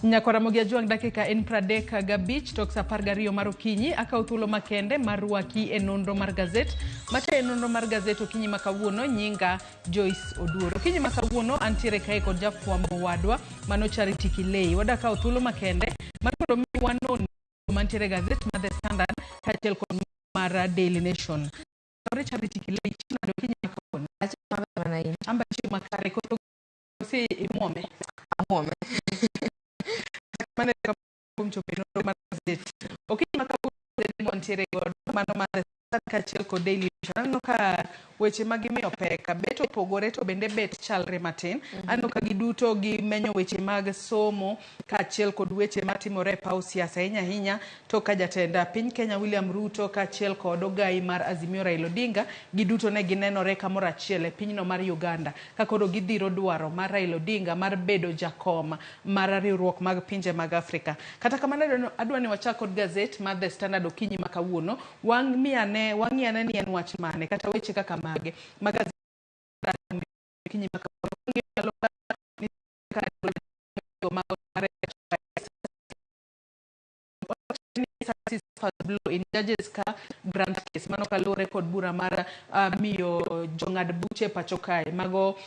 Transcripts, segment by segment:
Nyakwaramogi Ajwang' dakika en 35 tok sa 12 mar okinyi. Akawo thuolo makende mar rwaki e nonro mar gazet. Matayo nonro mar gazet okinyi ma kawuono nyinga Joyce Oduor. Okinyi ma kawuono antiere kae kod jafwambo wadwa mano Charity Kilei. Wadwa kawo thuolo makende mar mondo mi wanon mantiere e gazet mar The Standard kaachiel kod mar Daily Nation. Charity Kilei, chieng' okinyi ma kawuono. Achieng' maber mana in. Amba chieng' makare koso si imuome. Amuome. Mane kuom chopo e nonro mar gazet. Okinyi ma kawuono gazet mwantiere godo mano mar The Standard kaachiel kod Daily Nation. Aneno ka weche ma gimiyo pek bet opogore to bende bet chalre matin. Aneno ka giduto gimenyo weche mag somo kaachiel kod weche matimore e paw siasa ahinya ahinya to ka jatend piny Kenya William Ruto kaachiel kod ogai mar Azimio Raila Odinga giduto ne ginenore kamoro achiel e pinyno mar Uganda ka koro gidhiro dwaro mar Raila Odinga mar bedo jakom mar riwruok mag pinje mag Afrika. Kata kamano adwa ni wachak kod gazet mar The Standard okinyi ma kawuono wang'i ane ni en wach mane kata weche kaka mage ma gazet okinyi ma kawuono blow in judges ka grant case mano kaluwore kod bura mar miyo jong'ad buche pacho kae mago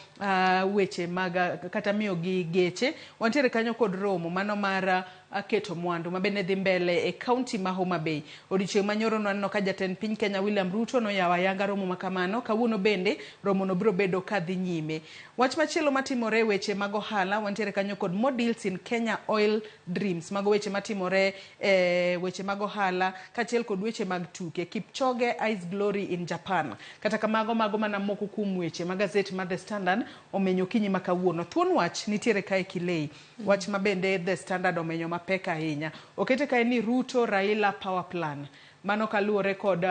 weche mag kata miyo gi geche. Wantiere kanyo kod romo mano mar keto mwandu ma bende dhi mbele e kaunti ma Homa Bay. Odiochieng' manyoro nwaneno ka jatend piny Kenya William Ruto noyawo ayanga romo ma kamano. Kawuono bende romo no biro bedo ka dhi nyime. Wach machielo matimore e weche mag ohala, wantiere kanyo kod more deals in Kenya Oil Dreams. Mago weche matimore e weche mag ohala kaachiel kod weche mag tuke. Kipchoge eyes glory in Japan. Kata kamago, mago mana moko kuom weche ma gazet mar The Standard omenyo okinyi ma kawuono. Thuon wach nitiere kae Kilei. Wach ma bende The Standard omenyo mapek ahinya. Okete kae ni Ruto Raila Power Plan. Mano kaluwore kod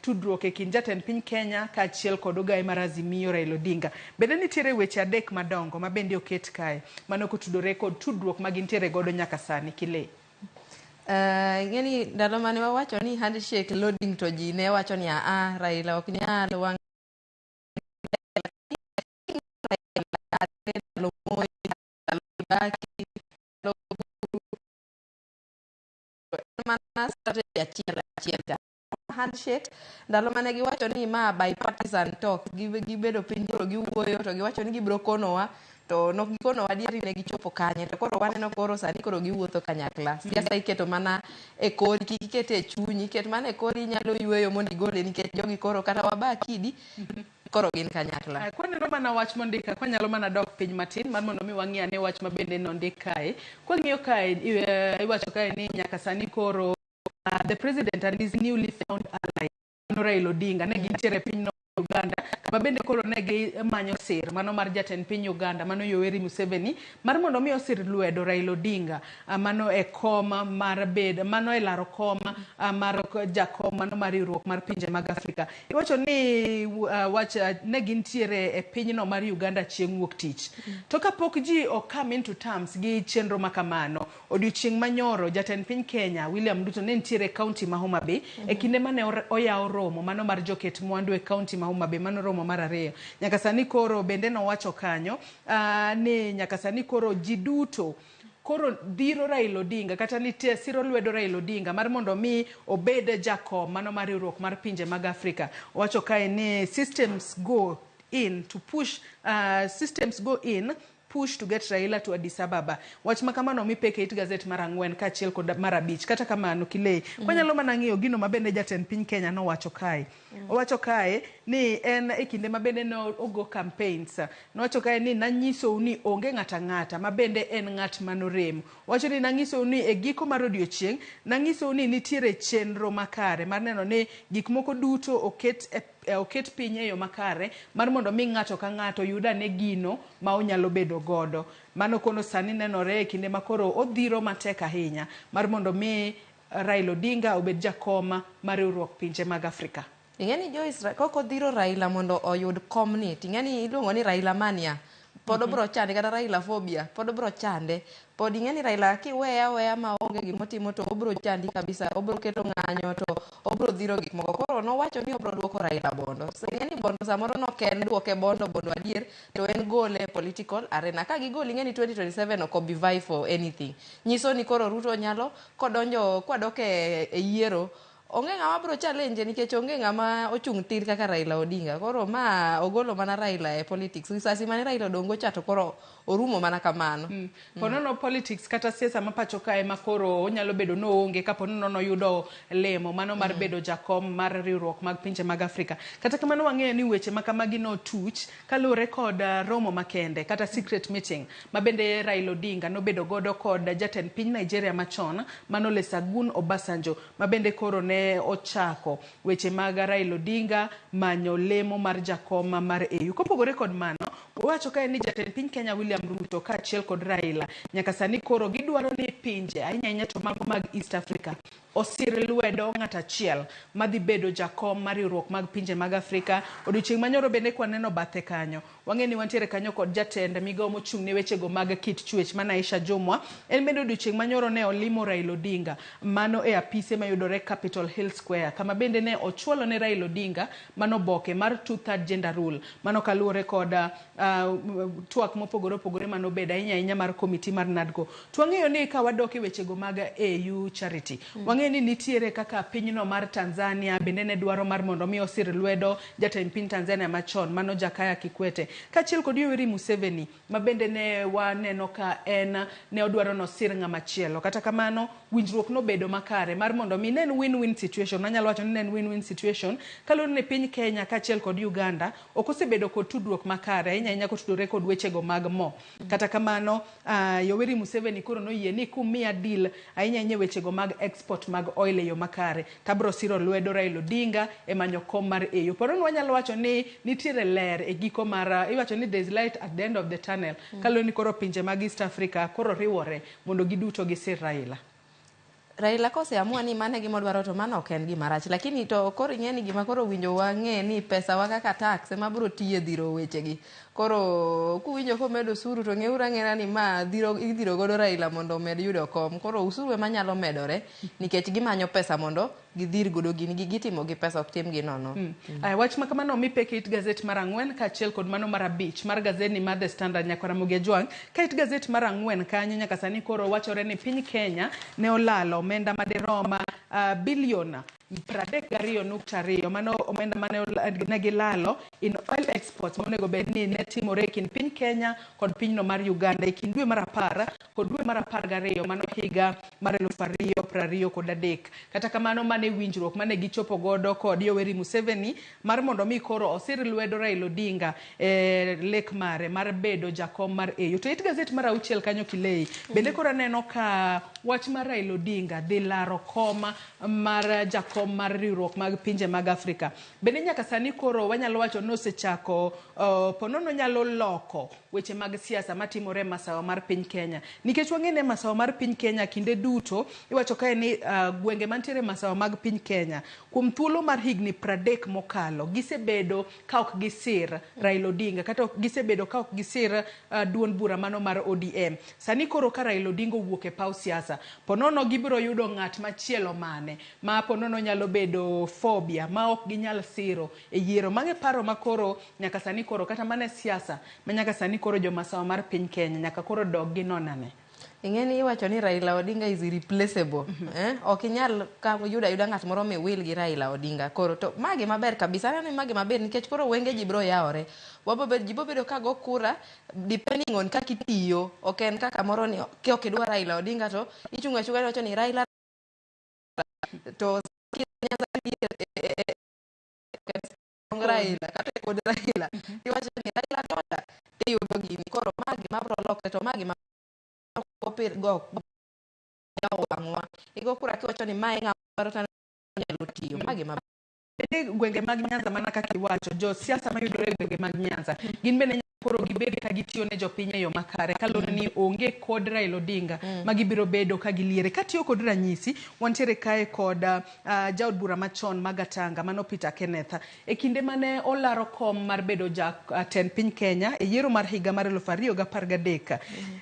tudruok e kind jatend piny Kenya kaachiel kod ogaye mar Azimio Raila Odinga. Bende nitiere weche adek madongo ma bende oket kae. Mano kotudore kod tudruok ma gintiere godo nyaka sani. Kilei. Ing'e ni ndalo mane wawacho ni handshake loading to ji ne wacho ni aa Raila ok nyal wang' ndalo Moi, ndalo Kibaki, ndalo Uhuru. En mana strategy achiel achiel cha. Handshake ndalo mane giwacho ni ma bipartisan talk gibedo piny koro giwuoyo to giwacho ni gibiro konowa to nok gikonowa adieri ne gichopo kanye to koro waneno koro sani koro giwuotho kanyakla. Siasa iketo mana e kori kik ikete e chunyi iket mana e kori inyalo yweyo mondo igole nikech jogi koro kata waba kidi koro gin kanyakla. Kwaneno mana wach mondik ka, kwanyalo mana dok piny matin mar mondo mi wang'i ane wach ma bende nondik kae. Kwang'iyo kae, iwacho kae ni nyaka sani koro the president and his newly found ally Raila Odinga ne gintiere e pinyno Uganda kama bende koro ne gimanyo sir mano mar jatend piny Uganda mano Yoweri Museveni mar mondo mi osir lwedo Raila Odinga mano e kom mar bed mano e laro kom mar jakom mano mar riwruok mar pinje mag Afrika. Iwacho ni wach ne gintiere e pinyno mar Uganda chieng' wuok tich. To kapok ji o come into terms gi chenro ma kamano, odiochieng' manyoro jatend piny Kenya William Ruto ne nitiere e kaunti ma Homa Bay e kinde mane oyawo romo mano mar joket mwandu e kaunti ma Homa Bay, mano romo mar ariyo. Nyaka sani koro bende nowacho kanyo ni nyaka sani koro ji duto koro dhiro Raila Odinga kata nitie siro lwedo Raila Odinga mar mondo mi obed jakom mano mar riwruok mar pinje mag Afrika. Owacho kae ni systems go in to push systems go in push to get Raila to Addis Ababa. Wach ma kamano omi pek e it gazet mar ang'wen kaachiel kod mar abich. Kata kamano, Kilei, kwanyalo mana ng'iyo gino ma bende jatend piny Kenya nowacho kae. Owacho kae ni en e kinde ma bende ne ogo campaigns. Nowacho kae ni nanyisou ni onge ng'ato ang'ata ma bende en ng'at manorem. Owacho ni nanyisou ni e giko mar odiochieng', nanyisou ni nitiere chenro makare mar neno ni gik moko duto oket e oket piny e yo makare mar mondo mi ng'ato ka ng'ato oyud ane gino ma onyalo bedo godo. Mano kono sani nenore e kinde ma koro odhiro matek ahinya mar mondo mi Raila Odinga obed jakom mar riwruok pinje mag Afrika. Ing'e ni Joyce, kok odhiro Raila mondo oyud komni, ting'e ni iluongo ni Raila mania. Pod obro chande kata Raila phobia pod obro chande. Pod ing'e ni Raila kiweye aweya ma onge gimotimo to obro chandi kabisa, obro keto ng'anyo to obro dhiro gik moko. Koro nowacho ni obro duoko Raila Bondo. So ing'e ni Bondo samoro nok en duoke Bondo Bondo adier to en gole e political arena. Ka gigole ing'e ni 2027 ok obi vie for anything. Nyiso ni koro Ruto nyalo kodonjo kwadok e yiero onge ng'ama bro challenge nikech onge ng'ama ochung' tir kaka Raila Odinga. Koro ma ogolo mana Raila e politics. Risasi mane Raila odong' go cha to koro orumo mana kamano. Ponono politics kata siasa ma pacho kae ma koro onyalo bedo ni oonge kapo ni noyudo lemo mano mar bedo jakom mar riwruok mag pinje mag Afrika. Kata kamano wang'eyo ni weche ma kamagi notuch kaluwore kod romo makende kata secret meeting ma bende Raila Odinga nobedo godo kod jatend piny Nigeria machon mano Olusegun Obasanjo ma bende koro ne ochako weche mag Raila Odinga manyo lemo mar jakom mar AU. Kopogore kod mano, owacho kae ni jatend piny Kenya William Ruto kaachiel kod Raila nyaka sani koro gidwaro ni pinje ahinya ahinya to mago mag East Africa osir lwedo ng'at achiel madhi bedo jakom mar riwruok mag pinje mag Afrika. Odiochieng' manyoro bende kwaneno bathe kanyo, wang'e ni wantiere kanyo kod jatend migawo mochung' ne wechego mag kit chwech mana Aisha Jumwa. En bende odiochieng' manyoro ne olimo Raila Odinga mano e apise mayudore Capitol Hill Square kama bende ne ochwalo ne Raila Odinga mano oboke mar two-third gender rule mano kaluwore kod twak mopogore opogore manobedo ahinya ahinya mar komiti mar NADCO. To wang'eyo ni ka wadok e wechego mag AU Charity, wang'eyo ni nitiere kaka pinyno mar Tanzania bende ne dwaro mar mondo mi osir lwedo jatend piny Tanzania machon mano Jakaya Kikwete kaachiel kod Yoweri Museveni ma bende ne waneno ka en ne odwaro nosir ng'ama chielo. Kata kamano winjruok nobedo makare mar mondo mi ne en win-win situation. Anyalo wacho ni ne en win-win situation kaluwore ni piny Kenya kaachiel kod Uganda ok osebedo kod tudruok makare ahinya ahinya kotudore kod wechego mag mo. Kata kamano Yoweri Museveni koro noyie ni kumiya deal ahinya ahinya e wechego mag export mag oil e yo makare tabro siro lwedo Raila Odinga e manyo kom mar AU. Ponono wanyalo wacho ni nitiere ler e giko mar iwacho ni there is light at the end of the tunnel kaluwore ni koro pinje mag East Africa koro riwore mondo giduto gisir Raila. Raila koseamua ni mano e gima odwaro to mano ok en gima rach lakini to koro ing'e ni gima koro winjo wang'e ni pesa wa kaka tax ema biro tiyo e dhiro wechegi. Koro kuwinjo komedo osuru to ng'euru ang'era ni ma dhiro idhiro godo Raila mondo omed yudo kom. Koro osuru ema nyalo medore nikech gimanyo pesa mondo gidhir godo gini gitimo gi pesa ok tim gi nono. Aya, wach ma kamano omi pek e it gazet mar 4 kaachiel kod mano mar 5 mar gazedni mar The Standard nyaka Ramogi Ajwang'. Ka it gazet mar 4 kanyo nyaka sani koro wachore ni piny Kenya ne olalo omenda madirom bilion 32.2 mano omenda mane ne gilalo in oil exports monego bed ni ne timore e kind piny Kenya kod pinyno mar Uganda e kind dwe mar 10 kod dwe mar 12 mano higa mar 2023. Kata kamano mane winjruok mane gichopo godo kod Yoweri Museveni mar mondo mi koro osir lwedo Raila Odinga e lek mare mar bedo jakom mar AU. To it gazet mar 6 kanyo Kilei bende koro aneno ka wach mar Raila Odinga dhi laro kom mar jakom mar riwruok mag pinje mag Afrika. Bende nyaka sani koro wanyalo wacho ni osechako ponono nyalo loko weche mag siasa matimore e masawa mar piny Kenya. Nikech wang'e ni masawa mar piny Kenya kinde duto iwacho kae ni gwenge mantiere masawa mag piny Kenya kuom thuolo mar higni 30 mokalo gisebedo ka ok gisir Raila Odinga kata ok gisebedo ka ok gisir duond bura mano mar ODM. Sani koro ka Raila Odinga owuok e paw siasa, ponono gibiro yudo ng'at machielo mane ma ponono nyalo bedo phobia ma ok ginyal siro e yiero. Mago e paro ma koro nyaka sani koro kata mana e siasa ma nyaka sani koro jomasawa mar piny Kenya nyaka koro dog gi nonane. Ing'e ni iwacho ni Raila Odinga is irreplaceable. Ok inyal ka yudo ayuda ng'at moro miwil gi Raila Odinga. Koro to ma gima ber kabisa. Aneno ni ma gima ber nikech koro wenge ji biro yawore. Wabo bet ji biro bedo ka go kura depending on kaka itiyo. Ok en kaka moro ni ok idwa Raila Odinga to ichung' achunga iwacho ni Raila to Raila kata kod Raila iwacho ni Raila toda tiyudo gini. Koro ma gima biro lokre to ma gima go yawo wang'wa. Igo kura kiwacho ni mae ng'ama dwaro to nyalo tiyo. Ma gima Bende gwenge mag Nyanza mana kaka iwacho, jo siasa mayudore e gwenge mag Nyanza gin bende koro gibed ka gitiyo ne jopiny e yo makare kaluwore ni onge kod Raila Odinga ma gibiro bedo ka giliere. Katiyo kod ranyisi, wantiere kae kod jaod bura machon ma Gatanga mano Peter Kenneth. E kinde mane olaro kom mar bedo jatend piny Kenya e yiero mar higa mar 2013.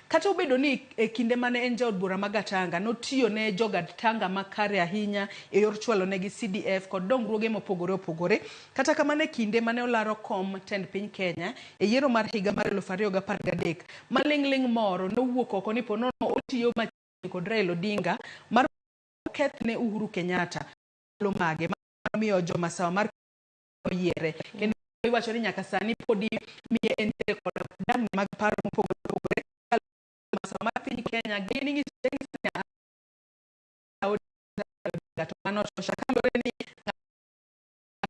Kata obedo ni e kinde mane en jaod bura ma Gatanga notiyo ne jo Gatanga makare ahinya e yor chwalo negi CDF kod dongruoge mopogore opogore. Kata kamano e kinde mane olaro kom tend piny Kenya e yiero mar higa mar 2013, maling'ling' moro nowuok oko ni ponono otiyo machiegni kod Raila Odinga mar keth ne Uhuru Kenyatta mage miyo jomasawa mar oyiere. Kendo iwacho ni nyaka sani podi miye entiere kod dangni mag paro mopogore opogore. Masawa mar piny Kenya gin inyiso to mano tosha kaluwore ni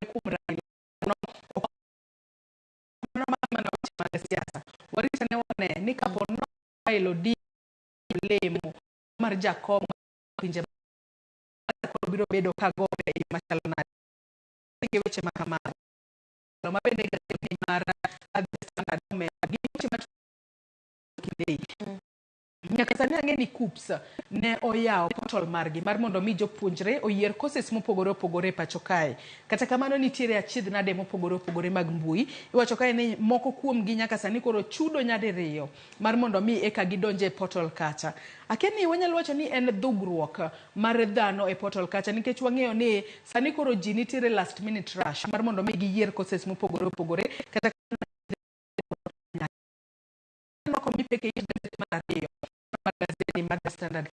kuom Raila no ok mano mana weche mag siasa. Warita ne wane ni kapo no Raila Odinga lemo mar jakom pinje koro biro bedo ka gore e yo machalo nade gi weche ma kamago ma bende gazetni mar The Standard omedo gi weche ma kindei. Nyaka sani ang'e ni KUCCPS ne oyawo portal margi mar mondo mi jopuonjre oyier courses mopogore opogore e pacho kae. Kata kamano nitiere achiedh nade mopogore opogore mag mbui. Iwacho kae ni moko kuomgi nyaka sani koro chudo nyadiriyo mar mondo mi eka gidonje e portal kacha. Akia ni wanyalo wacho ni en dhugruok mar dhano e portal kacha nikech wang'eyo ni sani koro ji nitiere last minute rush mar mondo mi giyier courses mopogore opogore kata moko mipeke e gaset mar ariyo mar gazetni mar The Standard.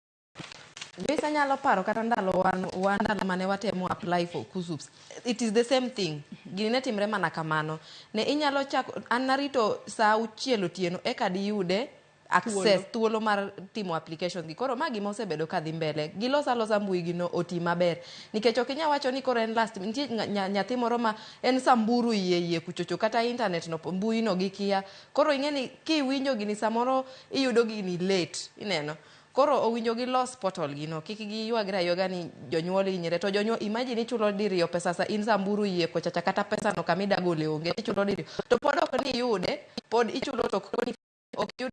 Joyce, anyalo paro kata ndalo wan ndalo mane watemo apply for KUCCPS. It is the same thing. Gini ne timre mana kamano. Ne inyalo chako, an narito saa 6 otieno eka diyude access, thuolo mar timo application gi. Koro ma gima osebedo ka dhi mbele. Gilos alosa mbui gi no oti maber. Nikech ok inyal wacho ni koro en last, nitie nyathi moro ma en Samburu iye iye kuchocho kata internet no mbui no gikia. Koro ing'e ni kiwinjo gini samoro iyudo gini late, ineno. Koro owinjo gilos portal gi no, kik giywagre aywaga ni jonyuol hinyre. To jonyuol, imagine ichulo diriyo pesa sa in Samburu iye kochacha kata pesa no kama idagole onge, ichulo diriyo. To pod ok ni iyude, pod ichulo to koni ok iyud.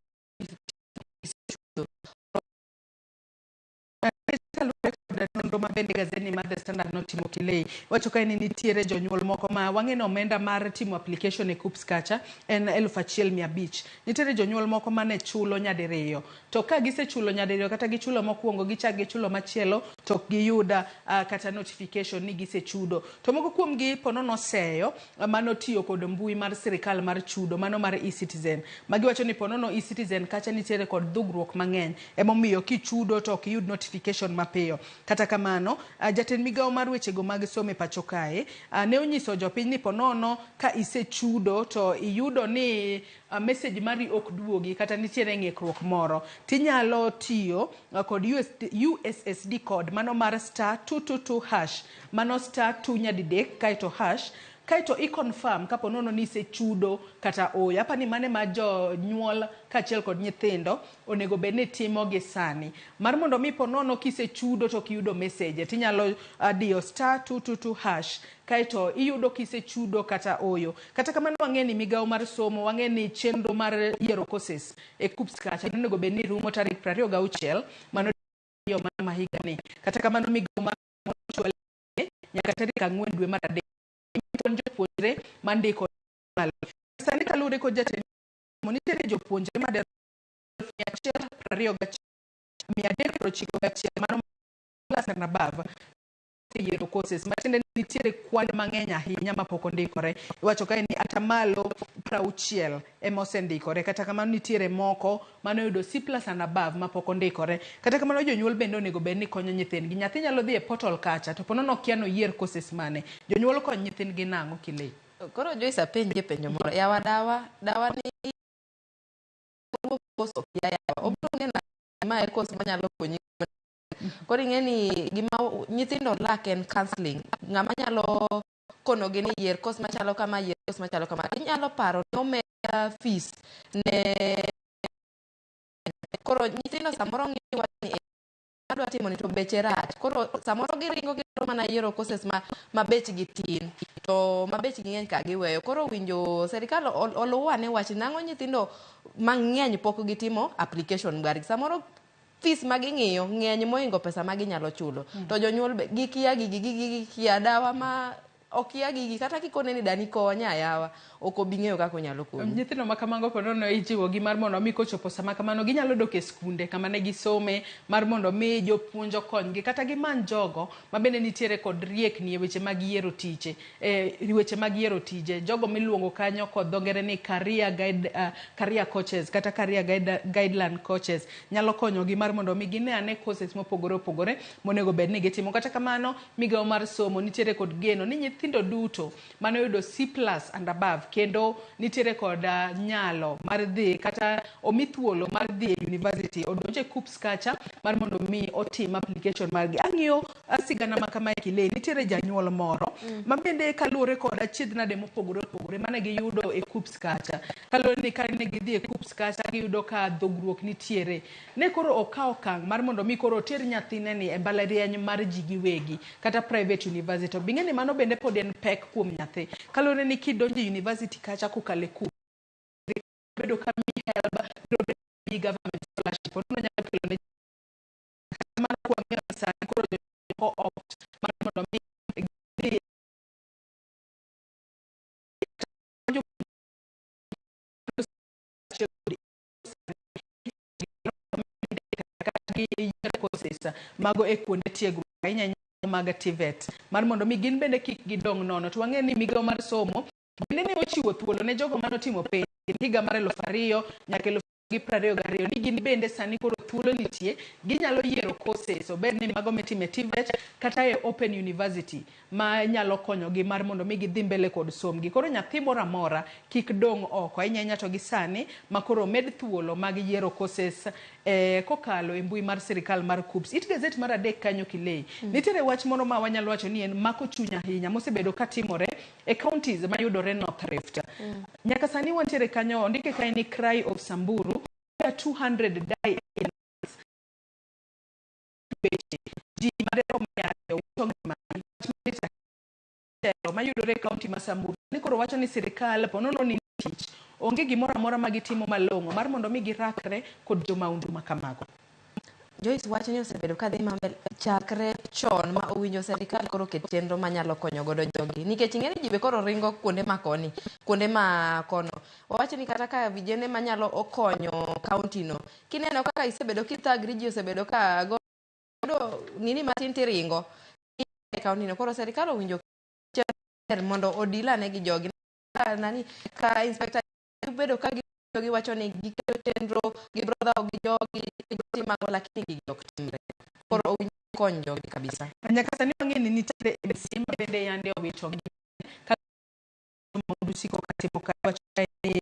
Kaluwore kod nonro ma bende gazetni mar The Standard notimo kilei, wacho kae ni nitiere jonyuol moko ma wang'e ni omenda mar timo application e KUCCPS kacha en 1500. Nitiere jonyuol moko mane chulo nyadiriyo. To ka gisechulo nyadiriyo kata gichulo mokwongo gichak gichulo machielo to ok giyud kata notification ni gisechudo. To moko kuomgi pono noseyo manotiyo kod mbui mar sirikal mar chudo mano mar eCitizen. Magiwacho ni ponono eCitizen kacha nitiere kod dhugruok mang'eny emomiyo kichudo to ok iyud notification mapiyo. Kata kamano, jatend migawo mar wechego mag somo e pacho kae ne onyiso jopiny ni ponono ka isechudo to iyudo ni message mari ok duogi kata nitiere ng'ikruok moro tinyalo tiyo kod USSD code mano mar star 222 hash, mano star 2 nyadidek kaeto hash kaeto i confirm kapo nono ni isechudo kata oyo. Apa ni mane ma jonyuol kaachiel kod nyithindo onego bed ni timo gi sani mar mondo mi po nono kisechudo to ok iyudo message tinyalo diyo star 222 hash kaeto iyudo kisechudo kata oyo. Kata kamano wang'e ni migawo mar somo wang'e ni chenro mar yiero courses e KUCCPS kacha onego bed ni rumo tarik 26 mano yo ma higani. Kata kamano migawo mar chwale nyaka tarik 4 dwe mar 3 jopuonjre mandiko malo. Sani kaluwore kod jatend nitiere jopuonjre madero 121 391 mano class and above yiero courses matiende ni nitiere kwan mang'eny ahinya mapok ondikore. Iwacho kae ni atamalo 60 ema osendikore. Kata kamano nitiere moko manoyudo C plus and above mapok ondikore. Kata kamano jonyuol bende onego bed ni konyo nyithindgi. Nyathi nyalo dhi e portal kacha to ponono okia noyier courses mane. Jonyuol kony nyithindgi nang'o Kilei? Koro Joyce apenje penjo moro. Yawa dawa, dawa ni koso kia yawa. Obiro ng'e nade ma e course manyalo konyi. Koro ing'e ni gima nyithindo lack en counseling. Ng'ama nyalo konogi ni yier course machalo kama, yier course machalo kama. Inyalo paro ni omeda fees ne koro nyithindo samoro ng'iyo wach ni adwa timo ni to beche rach. Koro samoro giringo gidwaro mana yiero courses ma bechgi tin. To ma bechgi ng'eny ka giweyo. Koro winjo serikal oluw ane wach nang'o nyithindo mang'eny pok gitimo application margi. Samoro fees ma ging'iyo ng'eny mohingo pesa ma ginyalo chulo. To jonyuol be gikia gigi gigi gikia dawa ma okia gigi kata kikone ni dani konya yawa ok obi ng'eyo kaka onyalo konyi. Nyithindo ma kamago po nono ijiwogi mar mondo mi kochopo sama kamano ginyalo dok e skunde kama ne gisome mar mondo mi jopuonj okonygi kata gimany jogo ma bende nitiere kod riekni e weche mag yiero tiche e weche mag yiero tije jogo miluongo kanyo kod dho ngere ni career guide, career coaches kata career guideline coaches nyalo konyogi mar mondo mi gine ane courses mopogore opogore monego bed ni gitimo. Kata kamano migawo mar somo nitiere kod geno ni nyithindo duto mane oyudo C plus and above kendo nitiere kod nyalo mar dhi kata omi thuolo mar dhi e university odonje KUCCPS kacha mar mondo mi otim application margi. Ang'iyo sigana ma kamae Kilei, nitiere janyuol moro ma bende kaluwore kod achiedh nade mopogore opogore mane giyudo e KUCCPS kacha, kaluwore ni kane gidhi e KUCCPS kacha giyudo ka dhogruok nitiere, ne koro okawo okang' mar mondo mi koro oter nyathine ni e mbalariany mar ji giwegi kata private university. Bing'e ni mano bende pod en pek kuom nyathi kaluwore ni kidonjo e university kacha kokalo e KUCCPS bedo ka miyi HELB, biro bedo miyi government scholarship ono nyalo kelo ne kamano. Kwang'iyo sani koro jomoko opt mar mondo mi gidhi giyier courses mago e kuonde tiegruok ahinya ahinya mag TVET mar mondo mi gin bende kik gidong' nono. To wang'e ni migawo mar somo bende ne ochiwo thuolo ne jogo manotimo penj higa mar 2000 nyaka 2022 ni gin bende sani koro thuolo nitie ginyalo yiero courses obed ni mago mitimo e TVET kata e Open University ma nyalo konyogi mar mondo mi gidhi mbele kod somgi. Koro nyathi moro amora kik dong' oko ahinya ahinya to gi sani ma koro omed thuolo mag yiero courses kokalo e mbui mar sirikal mar KUCCPS. It gazet mar adek kanyo Kilei. Nitiere wach moro ma wanyalo wacho ni en mako chuny ahinya mosebedo katimore e counties mayudore North Rift. Nyaka sani wantiere kanyo ondike kae ni Cry of Samburu 200 die in beche ji maderom 200 wito ngimagi. Wach malit ahinya mayudore e kaunti ma Samburu ni koro wacho ni sirikal ponono ni tich onge gimoro amora ma gitimo malong'o mar mondo mi girakre kod jomaundu ma kamago. Joyce wach ni osebedo ka dhi mambele chakre chon ma owinjo serikal koro ket chenro manyalo konyo godo jogi nikech ing'e ni ji be koro ringo kuonde ma koni kuonde ma kono wawach ni kata ka vijende manyalo konyo kaunti no kineno kaka isebedo kithagri ji osebedo ka go nini matin tiringo e kaunti no koro serikal owinjo chenro mondo odilane gi jogi nani ka inspector bedo ka giwacho ni giketo chenro gibro dhawo gi jogi gitimo ang'o lakini gigi ok timre koro owinjo kony jogi kabisa. Nyaka sani wang'e ni nitiere MCA ma bende yande owito ngimane ka maundu siko katimo ka wacho ni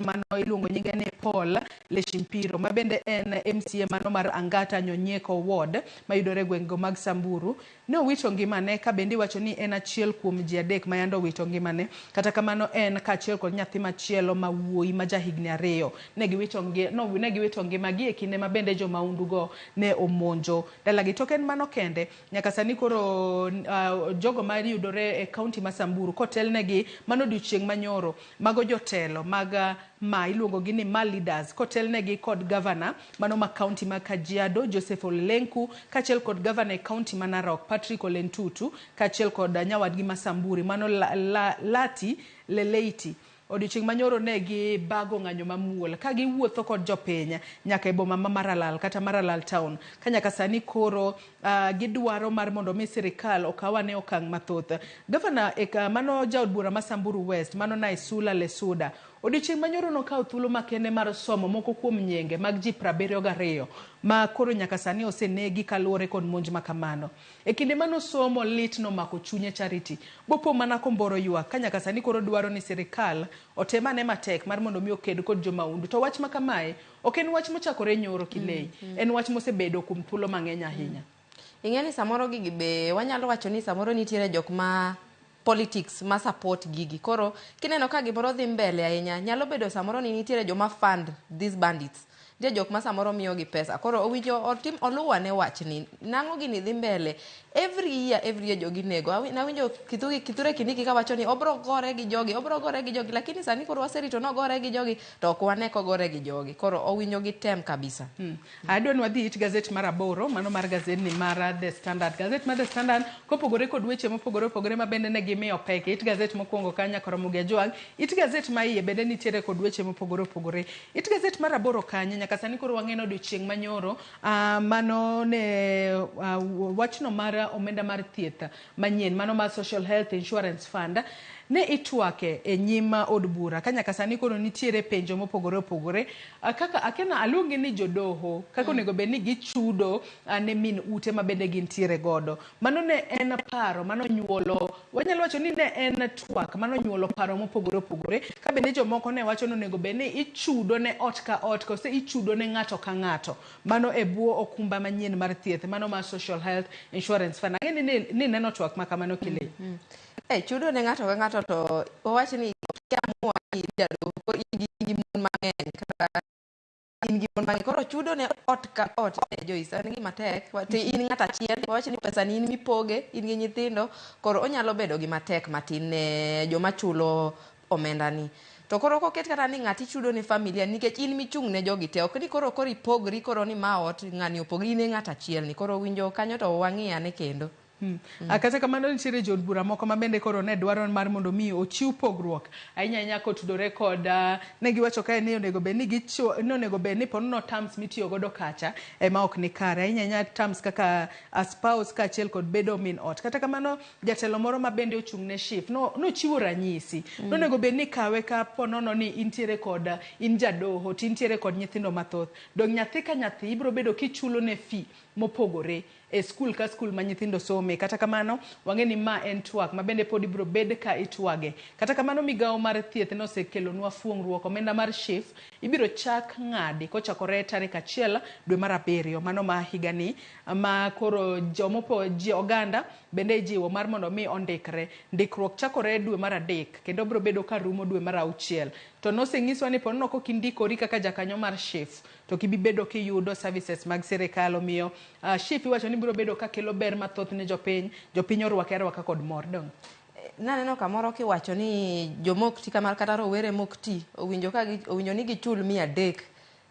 mano iluongo nyinge ni Paul Leshimpiro ma bende en MCA mano mar Angata Nyonyieko Ward mayudore e gwengego mag Samburu ne owito ngimane ka bende iwacho ni en achiel kuom ji adek ma yande owito ngimane. Kata kamano en kaachiel kod nyathi machielo ma wuoyi ma jahigni 2 ne giwito no, ne giwito ngimagi e kinde ma bende jomaundu go ne omonjo dalagi. To ok en mano kende, nyaka sani koro jogo mayudore e kaunti ma Samburu kotelnegi mano odiochieng' manyoro mago jotelo mag ma iluongo gi ni ma leaders kotelnegi kod gavana mano ma kaunti ma Kajiado Joseph Ole Lenku kaachiel kod gavana e kaunti ma Narok Patrick Ole Ntutu kaachiel kod nyawadgi ma Samburu mano Lati Leleiti. Odiochieng' manyoro ne gibago ng'anyo mamuol ka giwuotho kod jopiny nyaka e boma ma Maralal kata Maralal town ka nyaka sani koro gidwaro mar mondo mi sirikal okaw ane okang' mathoth. Gavana mano jaod bura ma Samburu West mano Naisula Lesuda odiochieng' manyoro nokawo thuolo makende mar somo moko kuom nyinge mag ji 72 ma koro nyaka sani osenegi kaluwore kod monj ma kamano. E kinde manosomo lit nomako chunye Charity bopo mana komboro ywak ka nyaka sani koro dwaro ni sirikal otem ane matek mar mondo mi oked kod jomaundu. To wach ma kamae ok en wach mochakore nyoro Kilei, en wach mosebedo kuom thuolo mang'eny ahinya. Ing'e ni samoro gigi be wanyalo wacho ni samoro nitiere jok ma politics ma support gigi koro kineno ka gimoro dhi mbele ahinya nyalo bedo samoro ni nitiere joma fund these bandits. Nitie jok ma samoro miyogi pesa. Koro owinjo otim oluwane wachni. Nang'o gini dhi mbele? Every year, every year jogi nego. Nawinjo Kithure Kindiki kawacho ni obro gore gi jogi, obro gore gi jogi. Lakini sani koro waserito nogore gi jogi to ok wane kogore gi jogi. Koro owinjo gitem kabisa. Adwa ni wadhi it gazet mar 8, mano mar gazet ni mar The Standard. Gazet mar The Standard kopogore kod weche mopogore opogore ma bende ne gimiyo pek. It gazet mokwongo kanyo Ramogi Ajwang'. It gazet ma iye bende nitiere kod weche mopogore opogore. It gazet mar 8 kanyo nyaka sani koro wang'eno odiochieng' manyoro, mano ne wachno mar omenda mar thieth manyien, mano mar Social Health Insurance Fund, ne itwake e nyim od bura ka nyaka sani koro nitiere penjo mopogore opogore, kaka akena aluongi ni jodoho kaka onego bed ni gichudo ne min ute ma bende gintiere godo. Mano ne en paro mano nyuolo, wanyalo wacho ni ne en twak mano nyuolo paro mopogore opogore, ka bende jomoko ne wacho ni onego bed ni ichudo ne ot ka ot kose ichudo ne ng'ato ka ng'ato, mano e bwo okumba manyien mar thieth, mano mar Social Health Insurance Fund. Ang'e ni neno twak ma kamano Kile. Chudo ne ng'ato ka ng'ato to wawach ni kiamua ni jadoho in gi mon mang'eny kata in gi mon mang'eny, koro chudo ne ot ka ot, Joyce, en gima tek. To in ng'at achiel, wawach ni pesa ni in mipoge, in gi nyithindo, koro onyalo bedo gima tek matin ne joma chulo omenda ni. To koro koket kata ni ng'ati chudo ne familia nikech in michung' ne jogi te, ok ni koro koro ipogri koro ni ma ot ng'ani opogri, in e ng'at achiel ni. Koro winjo kanyo to wang'i ane kendo. Kata kamano nitiere jood bura moko ma bende koro ne dwaro mar mondo mi ochiw pogruok ahinya ahinya kotudore kod ne giwacho kae ni onego bed ni gichiwo, ni onego bed ni ponono terms mitiyo godo kacha ema ok ni kare, ahinya ahinya terms kaka a spouse kaachiel kod bedo min ot. Kata kamano jatelo moro ma bende ochung' ne SHIF nochiwo ranyisi. Nonego bed ni kawe ka ponono ni intiere kod, in jadoho to intiere kod nyithindo mathoth, dong nyathi ka nyathi ibiro bedo kichulo ne fee mopogore e skul ka skul ma nyithindo some. Kata kamano wang'e ni ma en twak ma bende pod ibiro bed ka itwage. Kata kamano migawo mar thieth nosekelonwa fuong'ruok omenda mar SHIF ibiro chak ng'adi kochakore tarik 1 dwe mar 7 mano ma higani, ma koro ji oganda bende ijiwo mar mondo mi ondikre. Ndikruok chakore dwe mar 3 kendo biro bedo ka rumo dwe mar 6. To noseng'iswa ni ponono kok indikori kaka jakanyo mar SHIF to ok ibi bedo kiyudo services mag sirikal. Omiyo SHIF iwacho ni biro bedo ka kelo ber mathoth ne jopiny, jopiny orwake arwaka kod mor. Dong naneno kamoro kiwacho ni jomok ti kamar kata rowere mok ti owinjo ka owinjo ni gichul 300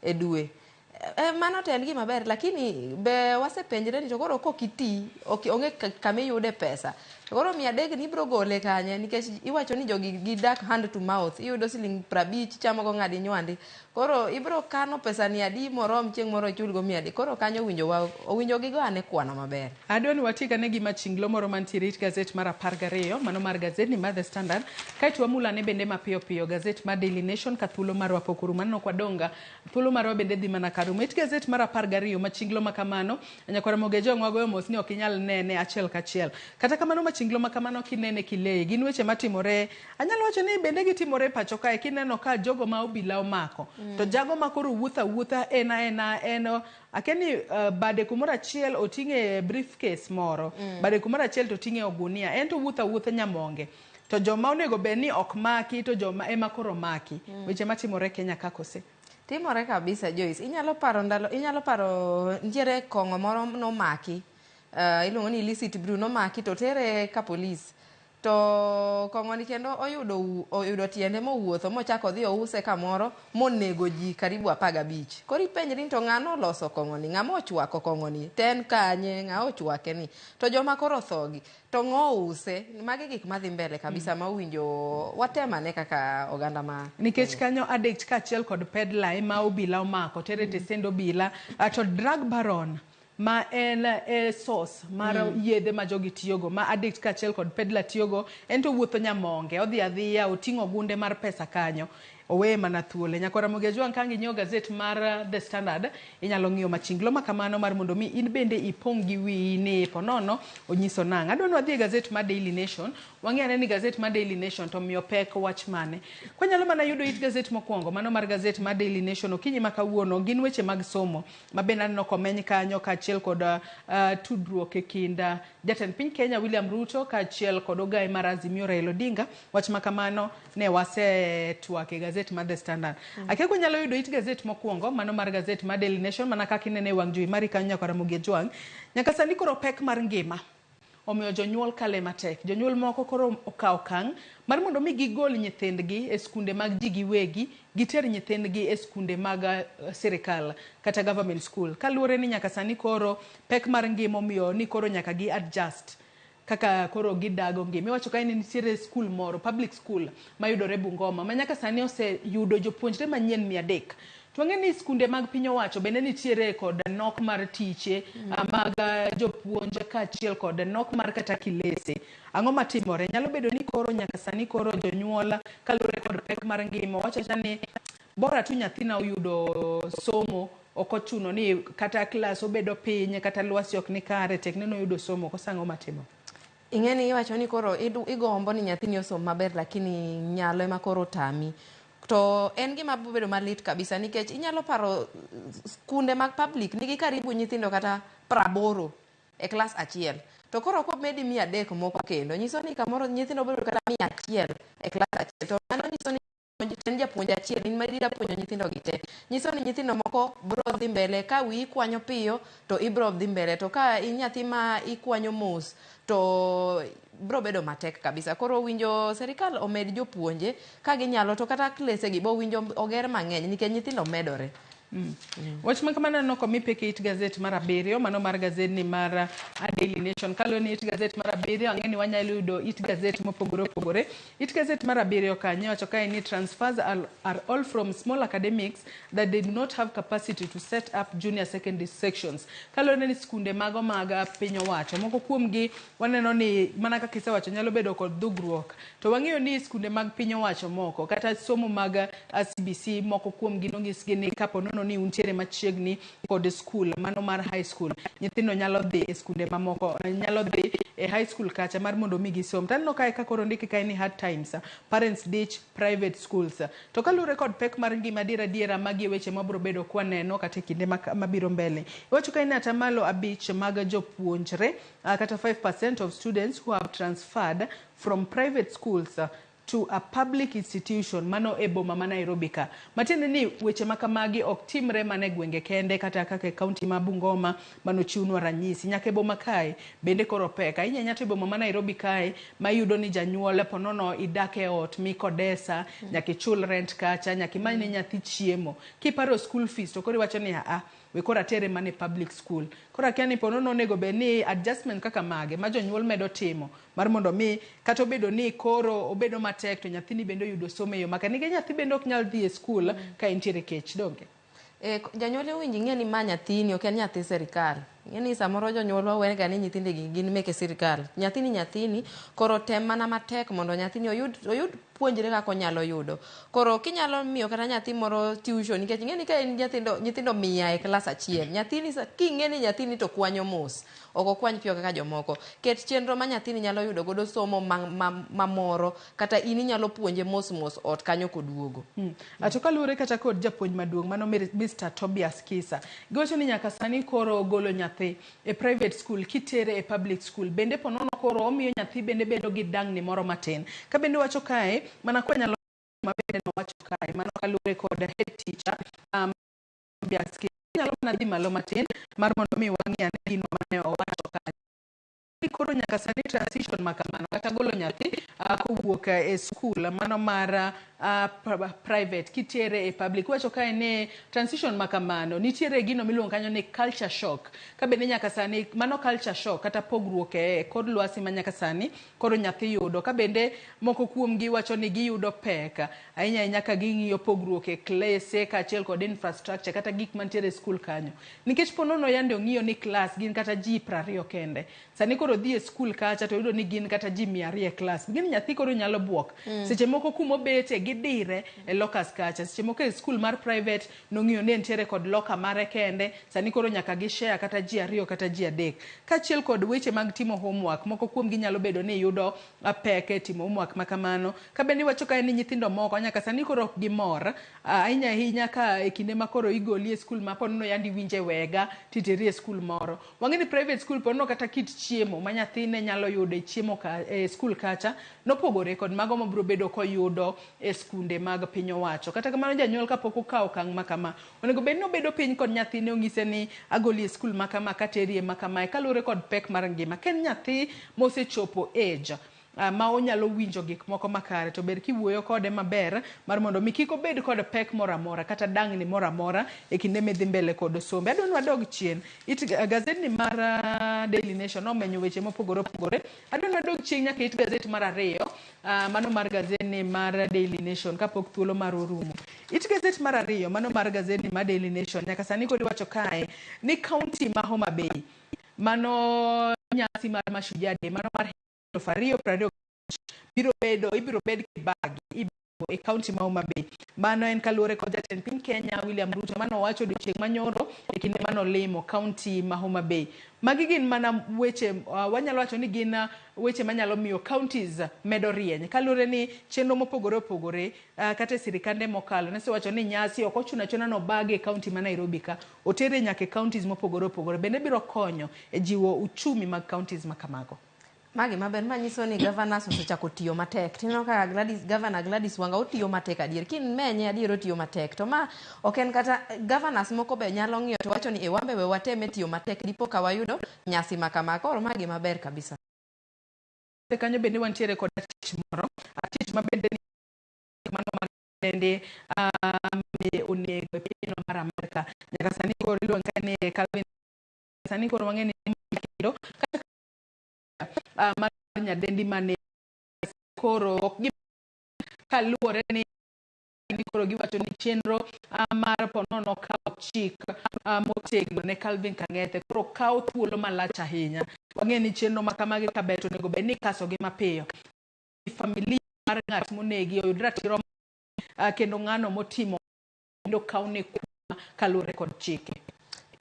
e dwe. Mano to en gima ber, lakini be wasepenjre ni to koro kok iti, onge kama iyude pesa. To koro 300 ni ibiro gole kanye, nikech iwacho ni jogi gidak hand to mouth, iyudo siling 50 ichamo go ng'adi nywandi. Koro ibiro kano pesa ni adi morom chieng' moro ichul go 300. Koro kanyo owinjo gigo ane kwano maber. Adwa ni watik ane gi machinglo moro mantiere it gazet mar 12, mano mar gazet ni mar The Standard. Kaeto wamulane bende mapiyo piyo gazet mar Daily Nation ka thuolo marwa pok orumo. Aneno kwa donga thuolo marwa bende dhi mana karumo. It gazet mar 12 machinglo makamano, nyakwara Ramogi Ajwang' wagoyo mos ni ok inyal nene achiel kachiel. Kata kamano machinglo makamano kinene kilei, gin weche matimore, anyalo wacho ni bende gitimore pacho kae kineno ka jogo ma obila omako. To jago ma koro wuotho awuotha en aena en akia ni bade kumoro achiel oting'e briefcase moro, bade kumoro achiel to oting'e ogunia, en to wuotho awuotha nyamonge. To joma onego bed ni ok maki to joma ema koro maki. Weche matimore Kenya ka kose? Timore kabisa Joyce. Inyalo paro ndalo, inyalo paro nitiere kong'o moro nomaki. Iluongo ni illicit brew nomaki to tere ka polis. To kong'o ni kendo oyudo tiende mowuotho mochako odhi ouse kamoro monego ji karibu 15. Koro ipenjri ni to ng'ano oloso kong'o ni, ng'ama ochwako kong'o ni, to en kanye, ng'a ochwake ni, to joma koro othogi to ng'o use. Magi gik madhi mbele kabisa ma owinjo watemane kaka oganda ma nikech kanyo addict kaachiel kod peddler ema obila omako tere tesend obila, to drug baron ma en source mar yedhe ma jogi tiyogo, ma addict kaachiel kod peddler tiyogo, en to wuotho nyamonge, odhi adhiya oting'o gunde mar pesa kanyo, oweye mana thuole. Nyakwara Ramogi Ajwang' ka ang' inyiewo gazet mar The Standard, inyalo ng'iyo machinglo ma kamano mar mondo mi in bende ipong' gi wiyi ni ponono onyiso nang'o. Adwa ni wadhi e gazet mar Daily Nation, wang'i ane ni gazet mar Daily Nation to miyo pek wach mane. Kwanyalo mana yudo it gazet mokwongo, mano mar gazet mar Daily Nation okinyi ma kawuono, gin weche mag somo ma bende aneno komeny kanyo kaachiel kod tudruok e kind jatend piny Kenya William Ruto kaachiel kod ogaye mar Azimio Raila Odinga. Wach ma kamano ne wasetwak e gazet gazet mar The Standard. Akia kunyalo yudo it gazet mokwongo, mano mar gazet mar Daily Nation, mana kaka inene e wang' jowi mari kanyo nyaka Ramogi Ajwang'. Nyaka sani koro pek mar ngima omiyo jonyuol kale matek. Jonyuol moko koro okawo okang' mar mondo mi gigol nyithindgi e skunde mag ji giwegi, giter nyithindgi e skunde mag sirikal kata government school. Kaluwore ni nyaka sani koro pek mar ngima omiyo ni koro nyaka gi adjust kaka koro gidago ngima. Iwacho kae ni nitiere skul moro, public school mayudore Bungoma ma nyaka sani oseyudo jopuonjre manyien 300. To wang'e ni skunde mag piny owacho bende nitiere kod nok mar tiche mag jopuonj kaachiel kod nok mar kata kilese. Ang'o matimore? Nyalo bedo ni koro nyaka sani koro jonyuol kaluwore kod pek mar ngima wacho awacha ni bora tu nyathina oyudo somo ok ochuno ni kata klas obedo piny kata lwasi ok ni kare tek ni noyudo somo koso ang'o matimo? Ing'e ni iwacho ni koro igombo ni nyathini osom maber lakini nyalo ema koro otami. To en gima bedo malit kabisa nikech inyalo paro skunde mag public nigi karibu nyithindo kata 80 e klas achiel. To koro komedi 300 moko kendo, nyiso ni kamoro nyithindo bedo kata 100 e klas achiel. To mano nyiso ni en japuonj achiel, in ma ida puonjo nyithindo gi te. Nyiso ni nyithindo moko bro dhi mbele, ka wiyi kwanyo piyo to ibro dhi mbele, to ka in nyathi ma ikwanyo mos to bro bedo matek kabisa. Koro winjo serikal omed jopuonje ka ginyalo, to kata klese gi bo winjo oger mang'eny nikech nyithindo medore. Wach ma kamano aneno komi pek e it gazet mar abiriyo, mano mar gazedni mar Daily Nation. Kaluwore ni it gazet mar abiriyo, ang'e ni wanyalo yudo it gazet mopogore opogore. It gazet mar abiriyo kanyo iwacho kae ni transfers are all from small academics that they do not have capacity to set up junior secondary sections. Kaluwore ni skunde mago mag piny owacho, moko kuomgi waneno ni mana kaka isewacho nyalo bedo kod dhugruok. To wang'eyo ni skunde mag piny owacho moko kata somo mag CBC moko kuomgi nonyisgi ni kapo nono ni untiere machiegni kod skul mano mar high school, nyithindo nyalo dhi e skunde mamoko, nyalo dhi e high school kacha mar mondo mi gisom. To aneno kae ka koro ondiki kae ni hard times, parents ditch private schools. To kaluwore kod pek mar ngima adiera adiera magi e weche mabiro bedo kwaneno kata e kinde mabiro mbele. Iwacho kae ni 5% mag jopuonjre kata 5% of students who have transferred from private schools to a public institution mano e boma ma Nairobi ka. Matiende ni weche ma kamagi ok timre mana e gwenge kende kata kaka e kaunti ma Bungoma manochiwnwa ranyisi. Nyaka e boma kae bende koro pek. Ahinya ahinya to e boma ma Nairobi kae ma iyudo ni janyuol ponono idak e ot mikodesa, nyaka ichul rent kacha, nyaka imany ne nyathi chiemo. Kiparo school fees to koro iwacho ni aa, we koro atere mana e public school. Koro akia ni ponono onego bed ni adjustment kaka mage ma jonyuol medo timo mar mondo mi kata obedo ni koro obedo matek to nyathini bende oyudo somo e yo makare. Nikech nyathi bende ok nyal dhi e skul ka entiere kech, donge? Janyuol owinjo ing'e ni ma nyathini ok en nyathi sirikal. Ing'e ni samoro jonyuolwa wega ni nyithindegi gin meke sirikal. Nyathini nyathini, koro tem mana matek mondo nyathini oyud puonjre kaka onyalo yudo. Koro kinyalo miyo kata nyathi moro tuition, nikech ing'e ni ka en nyithindo 100 e klas achiel, nyathini king'e ni nyathini to kwanyo mos, ok okwany piyo kaka jomoko. Ket chenro ma nyathini nyalo yudo godo somo mamoro, kata in inyalo puonje mos mos ot kanyo koduogo. To kaluwore kata kod japuonj maduong' mano Mr. Tobias Kisa, giwacho ni nyaka sani koro golo nyathi e private school kitere e public school bende ponono koro omiyo nyathi bende bedo gi dangni moro matin. Ka bende wacho kae mana kwa nyalo mabende nowacho kae mano kaluwore kod head teacher Tobias Kisa. Nyalo mana dhi malo matin mar mondo mi wang'i ane gino mane owacho kanyo. Koro nyaka sani transition ma kamano kata golo nyathi kowuok e skul mano mar private kitere e public. Iwacho kae ni transition ma kamano nitiere gino miluongo kanyo ni culture shock. Ka bende nyaka sani mano culture shock kata pogruok e kor lwasi ma nyaka sani koro nyathi yudo. Ka bende moko kuomgi wacho ni giyudo pek ahinya ahinya ka ging'iyo pogruok e klese kaachiel kod infrastructure kata gik mantiere e skul kanyo. Nikech ponono yande ong'iyo ni klas gin kata ji 20 kende. Sani koro dhi e skul kacha to yudo ni gin kata ji 200 e klas. Gini nyathi koro nyalo buok. Seche moko kumobete gidire e lockers kacha. Seche moko e skul mar private nong'iyo ni entiere kod locker mare kende. Sani koro nyaka gi share kata ji 2 kata ji 3. Kaachiel kod weche mag timo homework, moko kuomgi nyalo bedo ni yudo pek e timo homework ma kamano. Ka bende iwacho kae ni nyithindo moko nyaka sani koro ok gimor ahinya ahinya ka e kinde ma koro igoli e skul ma ponono yandi iwinje wega titeri e skul moro. Wang'e ni private school ponono kata kit chiemo ma nyathine nyalo yudo e chiemo ka, e skul kacha nopogore kod mago mabiro bedo koyudo e skunde mag piny owacho. Kata kamano janyuol kapok okawo okang' ma kama, onego bed ni obedo piny kod nyathine onyise ni agoli e skul ma kama kateri e ma kamae kaluwore kod pek mar ngima. Ka en nyathi mosechopo age ma onyalo winjo gik moko makare to ber kiwuoyo kode maber mar mondo mi kik obed kod pek moro amora kata dangni moro amora e kinde midhi mbele kod sombe. Adwa ni wadog chien. It gazetni mar Daily Nation nomenyo weche mopogore opogore. Adwa ni wadog chien nyaka it gazet mar ariyo, mano mar gazetni mar Daily Nation kapok thuolo mar orumo. It gazet mar ariyo, mano mar gazetni mar Daily Nation, nyaka sani kod iwacho kae ni kaunti ma Homa Bay, mano nyasi mar Mashujaa Day, mano mar 2025 biro bedo ibiro bed kibagi e kaunti ma Homa Bay. Mano en kaluwore kod jatend piny Kenya William Ruto mano owacho odiochieng' manyoro e kinde manolimo kaunti ma Homa Bay. Magi gin mana weche wanyalo wacho ni gin weche manyalo miyo counties medo rieny kaluwore ni chenro mopogore opogore kata e sirikande mokalo nesewacho ni nyasi ok ochuno achuna ni obage e kaunti ma Nairobi ka otere nyaka e counties mopogore opogore bende biro konyo e jiwo uchumi mag counties ma kamago. Ma gima ber ma nyiso ni governors osechako tiyo matek. Tineno kaka Gladys, Governor Gladys Wanga otiyo matek adier. Kimenye adier otiyo matek. To ma ok en kata governors moko be nyalo ng'iyo to wacho ni e wambe we wateme tiyo matek dipo ka wayudo nyasi ma kama. Koro ma gima ber kabisa. Kanyo bende wantiere kod achich moro, achich ma bende mano mar bende onego e pinyno mar Amerka. Nyaka sani koro iluonge ni Calvin, sani koro wang'e ni kendo kata mar nyadendi mane koro ok gi kaluwore ni koro giwacho ni chenro mar ponono kawo chik motegno ne Calvin Kang'ethe koro kawo thuolo malach ahinya. Wang'e ni chenro ma kamagi kaber to onego bed ni ikasogi mapiyo. Familia mar ng'at monegi oyud ratiro kendo ng'ano motimo kendo kawne kum kaluwore kod chike.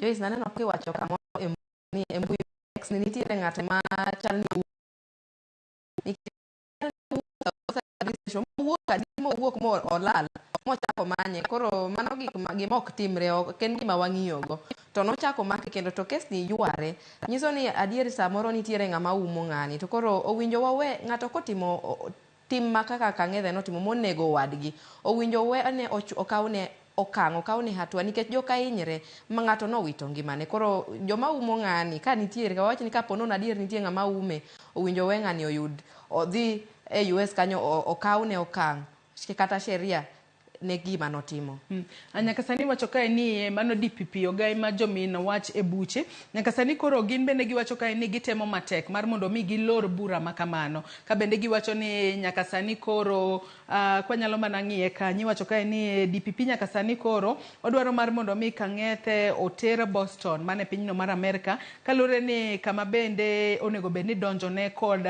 Joyce, naneno kiwacho kamoro e mbui X ni nitiere ng'at ma chal ni mowuok adi mowuok mo olal mochako manye. Koro mano gik gima ok timre, ok en gima wang'iyogo. To nochako make kendo to kes ni yware. Nyiso ni adier samoro nitiere ng'ama umo ng'ani. To koro owinjo wawe ng'ato kotimo tim ma kaka Kang'ethe notimo monego wadgi. Owinjo wene okawne okang', okawne hatua nikech joka hinyre ma ng'ato nowito ngimane. Koro joma umo ng'ani ka nitiere, wawach ni kapo nono adier nitie ng'ama ume, owinjo we ng'ani oyud odhi e US kanyo okawne okang' kata sheria ne gima notimo. Nyaka sani wacho kae ni mano DPP ogai ma jomin wach e buche. Nyaka sani koro gin bende giwacho kae ni gitemo matek mar mondo mi gilor bura ma kamano. Ka bende giwacho ni nyaka sani koro kwanyalo mana ng'iye kanyo iwacho kae ni DPP nyaka sani koro odwaro mar mondo mi Kang'ethe oter Boston mane pinyno mar Amerka kaluwore ni kama bende onego bed ni donjone kod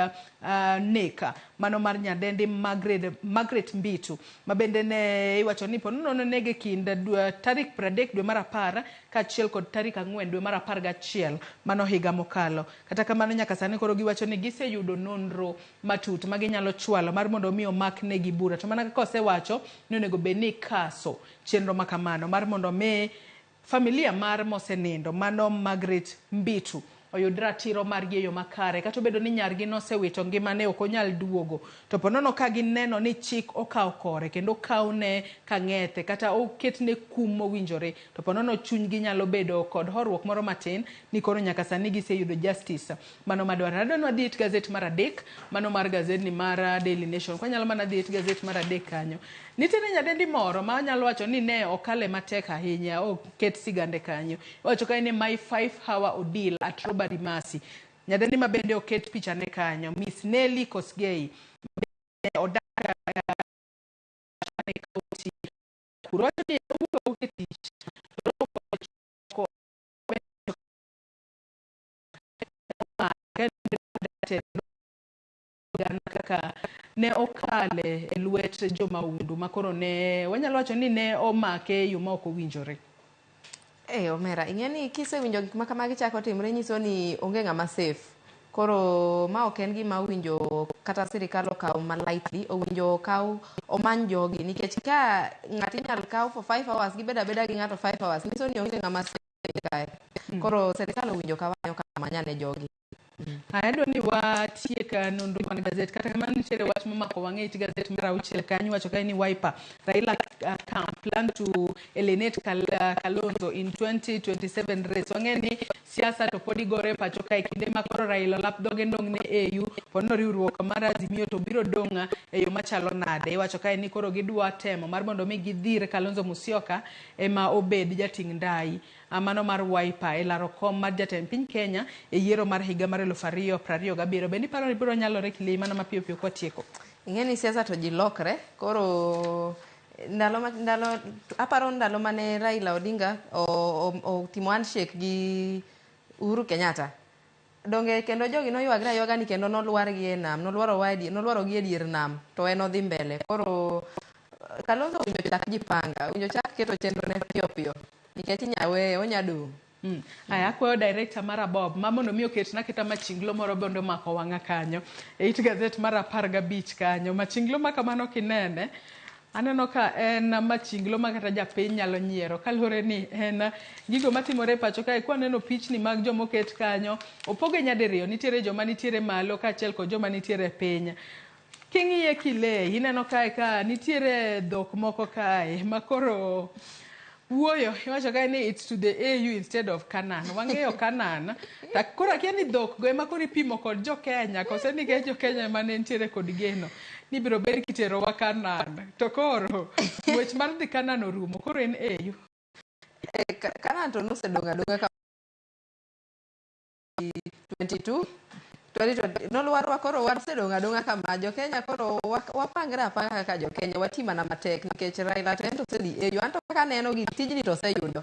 nek mano mar nyadendi Margaret Mbitu ma bende ne iwacho ni ponono nonege kind tarik 30 dwe mar 10 kaachiel kod tarik 4 dwe mar 11 mano higa mokalo. Kata kamano nyaka sani koro giwacho ni giseyudo nonro matut ma ginyalo chwalo mar mondo mi omak negi bura. To mana kaka osewacho ni onego bed ni ikaso chenro ma kamano mar mondo mi familia mar mosenindo mano Margaret Mbitu oyud ratiro margi e yo makare. Kata obedo ni nyargi nosewito ngimane ok onyal duogo. To ponono ka gineno ni chik okawo kore kendo okawne Kang'ethe kata oketne kum mowinjore to ponono chunygi nyalo bedo kod horuok moro matin ni koro nyaka sani giseyudo justice mano madwarore. Adwa ni wadhi it gazet mar 3 mano mar gazetni mar Daily Nation. Kwanyalo mana dhi it gazet mar 3 kanyo. Nitiere nyadendi moro ma anyalo wacho ni ne okale matek ahinya oket sigande kanyo. Iwacho kae ni my 5 hour ordeal at Robbery Mercy. Nyadendi ma bende oket pichane kanyo Miss Nelly Kosgei odak e kaunti Nakuru. Owacho ni owuok e tich kaka ne okale e lwet jomahundu ma koro ne wanyalo wacho ni ne omake e yo ma ok owinjore. Omera, ing'e ni kisewinjo gik ma kamagi chako timre nyiso ni onge ng'ama safe. Koro ma ok en gima owinjo kata sirikal okaw ma lightly, owinjo okaw omany jogi nikech ka ng'ato inyal kaw for 5 hours gibedo abeda gi ng'ato 5 hours nyiso ni onge ng'ama safe kae. Koro sirikal owinjo okaw ane okang' omany ane jogi. Aya, adwa ni watiek nonro mar gazet. Kata kamano nitiere wach momako wang'e it gazet mar 6 kanyo, iwacho kae ni Wiper Raila camp plan to alienate Kalonzo in 2027 race. Wang'e ni siasa to pod igore e pacho kae kinde ma koro Raila olap dhoge ndong' ne AU pono riwruok mar Azimio to biro dong' e yo machalo nade. Iwacho kae ni koro gidwa temo mar mondo mi gidhir Kalonzo Musyoka ema obed jating' ndai mano mar Wiper e laro kom mar jatend piny Kenya e yiero mar higa mar 2027. Bende iparo ni biro nyalore Kilei mana mapiyo piyo kwatieko? Ing'e ni siasa to ji lokre. Koro ndalo aparo ndalo mane Raila Odinga otimo handshake gi Uhuru Kenyatta. Donge kendo jogi noywagre aywaga ni kendo nolwargi e nam, nolwarogi e dier nam to en odhi mbele. Koro Kalonzo owinjo chak jipanga, owinjo chak keto chenro ne piyo piyo nikech inya weye onya dong'. Aya, akwayo director mara Bob ma mondo mi oketna kata machinglo moro bende omako wang'a kanyo e it gazet mar 15 kanyo. Machinglo ma kamano kinene aneno ka en machinglo ma kata japiny nyalo nyiero kaluwore ni en gigo matimore e pacho kae. Kwaneno pichni mag jomoket kanyo, opoge nyadiriyo, nitiere joma nitiere malo kaachiel kod joma nitiere piny. King'iye Kilei, ineno kae ka nitiere dhok moko kae makoro wuoyo. Iwacho kae ni it's to the AU instead of Canaan. Wang'eyo Canaan. Ta koro akia ni dhok go ema koro ipimo kod jo Kenya kose nikech jo Kenya ema ne nitiere kod geno ni biro ber kiterowa Canaan. To koro ng'wech mar dhi Canaan orumo, koro en AU. Canaan to nosedong' adong'a ka 22 2020 nolwarwa, koro wasedong' adong'a kama jo Kenya. Koro wapangre apanga kaka jo Kenya, wati mana matek nikech Raila to en to osedhi AU. Anto kaka aneno gi tijni to oseyudo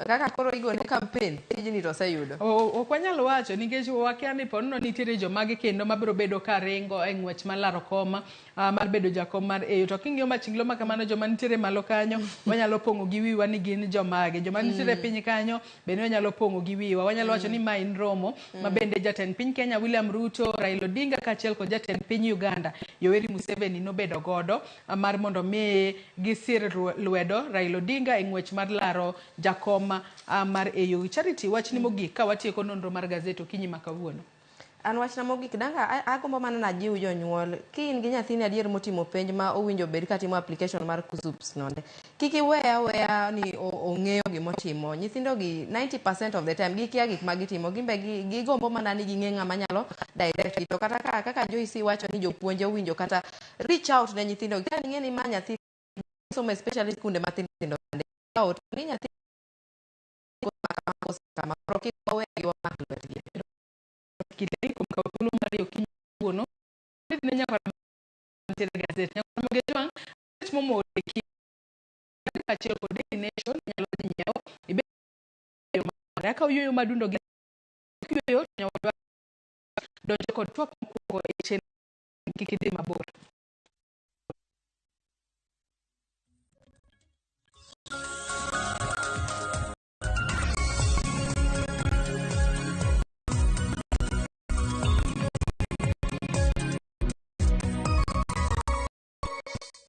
kaka koro igone campaign, tijni to oseyudo. Ok wanyal wacho nikech wakia ni ponono nitiere jomage kendo mabiro bedo ka ringo e ng'wech mar laro kom mar bedo jakom mar AU. To king'iyo machinglo ma kamano, joma nitiere malo kanyo wanyalo pong'o gi wiwa ni gin jomage. Joma nitiere piny kanyo bende wanyalo pong'o gi wiwa. Wanyalo wacho ni ma en romo ma bende jatend piny Kenya William Ruto, Raila Odinga kaachiel kod jatend piny Uganda Yoweri Museveni nobedo godo mar mondo mi gisir lwedo Raila Odinga e ng'wech mar laro jakom mar AU. Charity, wachni mogik ka watieko nonro mar gazet okinyi ma kawuono. An wachna mogik danga agombo mana najiw jonyuol, ki in gi nyathini adier motimo penj ma owinjo bed katimo application mar KUCCPS nonde, kik iwe aweya ni ong'eyo gimotimo. Nyithindo gi 90% of the time gikia gik ma gitimo, gimbe gigombo mana ni ging'e ng'ama nyalo direct gi. To kata kaka Joyce wacho ni jopuonje owinjo kata reach out ne nyithindo ka ing'e ni ma nyathi somo, especially skunde mathindo tindo, out ni nyathi kama kama, koro kik wawegi wamak lwetgi. Kilei kuom kawo thuolo mari okinyi kawuono ne nyakwara nitiere gazet nyakwara Mogejwang' gazet momori kaachiel kod Daily Nation inyalo dhi nyiewo ibed yo makare. Akawo yueyo madundo gi yueyo to nyawadwa donjo kod twak mokwongo e chenro. Kik idhi mabor.